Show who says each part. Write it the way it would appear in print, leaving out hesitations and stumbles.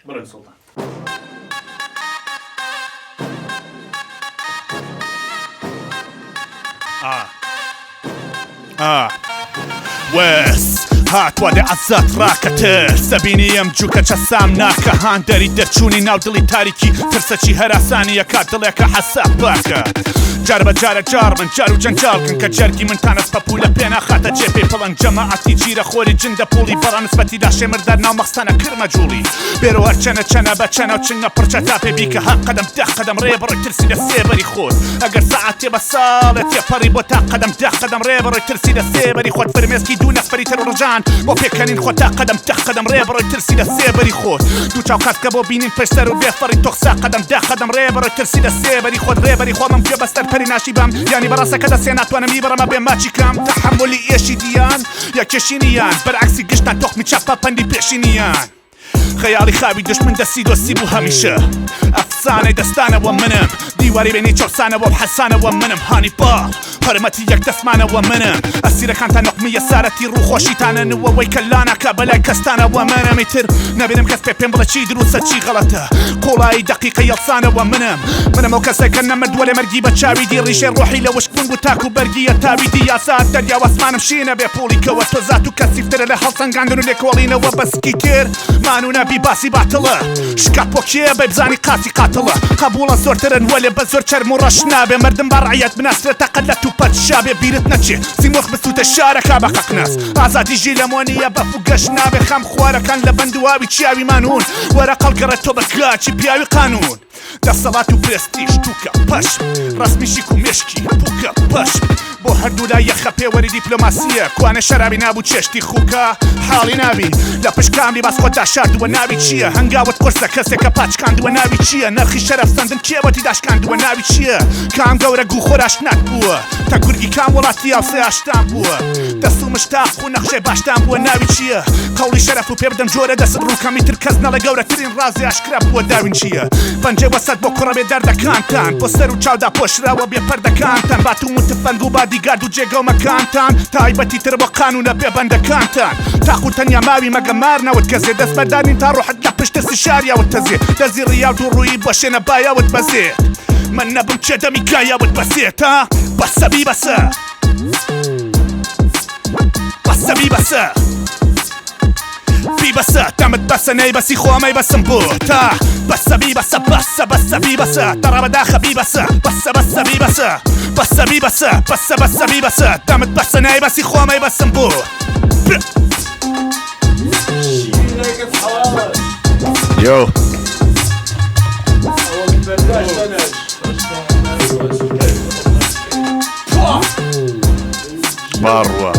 Speaker 1: بڕۆین سوڵتان.
Speaker 2: ئا ئا وێس هاتوە دێ عەزەت ڕاکە ترس دەبینی ئەم جوکە چە سامناکە هاندەری دەرچوونی ناو دڵی تاریکی ترسەکی هەراسانی ئەکات دڵێکە حەساب پاکە جار بە جارە جاڕ من جار و جەنجاڵ کەن کە جەرگی من تانەس پەپوولە پێناخاتە جێ پێی پڵنگ جەماعەتی جیرە خۆری جندە پوڵی بەڕە نسبەتی داشێ مردار ناو مەخسەنە کرمە جوڵی بێرۆ هەر چەنە چەنە بە چەنە و چنگە پڕچە تا پێ بیکە هەر قەدەم دە قەدەم ڕێ بڕۆی ترسی لە سێبەری خۆت ئەگەر سەعاتێ بە ساڵێ تێپەڕی بۆ تا قەدەم دە قەدەم ڕێ بڕۆی ترسی لە سێبەری خۆت فرمێسکی دوو نەفەری تر ڕژان بۆ پێکەنین خۆت تا قەدەم دە قەدەم ڕێ بڕۆی ترسی لە سێبەری خۆت دوو چاو قەسکە بۆ بینین پشت سەر و بێ فەڕی تۆخسا قەدەم دە قەدەم ڕێ بڕۆی ترسی لە سێبەری خۆت ڕێبەری خۆمم گوێ بەستەر پەری ناشی بەم یانی بەڕاستەکە دەسێ ناتوانم بیبڕمە بێ ماچی کام تەحەمولی ئێشی دیان یا کێشینیان بەرعەکسی گشتان تۆخمی چەپە پەندی پێشینیان خەیاڵی خاوی دوشمن دەستی دۆستی بوو هەمیشە ئەفسانەی دەستانەوە منم دیواری بینی چەوسانەوە و حەسانەوە منم هانی باڵ حرمەتی یەک دەستمانەوە منم ئەسیرەکانتان نقمی یەسارەتی ڕووخۆشیتانەنەوەی کە لاناکە بەلای کەستانەوە منم ئیتر نەبینم کەس پێ پێم بڵێ چی دروستە چی غەڵەتە قوڵایی دەقیقە یەڵسانەوە منم منم ئەو کەسە کە نەمرد وەلێ مەرگی بە چاوی دی ڕیشەی ڕۆحی لە وشک بوون بوو تاکو بەرگی یەتاوی دی یاسا دەریا و ئاسمانم شینە بێ پوڵی کەوە تۆ زات و کەسیفترە لە هەڵسەنگاندن و لێکۆڵینەوە بە سکی تر مانو نەبی باسی باتڵە شکات بۆ کێ بەی بزانی قاسی قاتڵە قەبوڵە زۆرترن وەلێ بە زۆر چەرم و ڕەش نابێ مردم بە ڕعیەت بناسرێ تەقەت لە توپەت شابێ بیرت نەچێ سیمرخ بسوتە شارەکە بە قەقناس ئازادی ژیلەمۆنیە بە فوگەش نابێ خەم خوارەکان لە بەندواوی چیاوی مانون وەرە قەڵگەڕێ تۆ بە گاچی پیاوی قانون دەسەڵات و پرێستیژ توکە پەشم ڕەسمی شیک و مێشکی پوکە پەشم بۆ هەردوولا یەخە پێوەری دیپلۆماسیە کوانێ شەرابی نابوو چێشتی خوکە حاڵی نابی لە پشت کام لیباس خۆت داشاردووە ناوی چییە هەنگاوت قورسە کەسێکە پاچکاندووە ناوی چییە نرخی شەرەف سەندن کێوەتی داشکاندووە ناوی چییە کام گەورە گوو خۆراشناک بووە تا گورگی کام وڵاتی یاوسێ ئاشتان بووە دەست و مشتاق و نەخشەی باشتان بووە ناوی چییە قەوڵی شەرەف و پێ بدەم جۆرە دەست ڕووکەم ئیتر کەس نەڵێ گەورەترین ڕازی ئاشکرا بووە داوین چییە پەنجەی وەسەت بۆ کوڕە بێ دەردەکانتان بۆ سەر و چاودا پۆشراوە بێ پەردەکانتان باتوم و تفەنگ و بادیگارد و جێگە و مەکانتان تایبەتی تر بۆ قانونە بێ بەندەکانتان تاق و تەنیا ماوی مەگە مار نەوت گەزێ دەست بەردارین تا ڕۆحت لە پشت ترسی شاریاوت تەزێ دەزی ڕیاوت و ڕووی بۆشێنە بایاوت بەزێ من نەبم کێ دەمی گایاوت بەسێت ها بەسە بیبەسە بەسە بیبەسە بیبەسە دەمت بەسە نەیبەسی خۆمەی بەسم بۆ تا بەسە بیبەسە بەسە بەسە بیبەسە تەڕا بەداخە بیبەسە بەسە بەسە بیبەسە بەسە بیبەسە بەسە بەسە بیبەسە دەمت بەسە نەیبەسی خۆمەی بەسم بۆ
Speaker 3: Yo.
Speaker 2: بڕوا.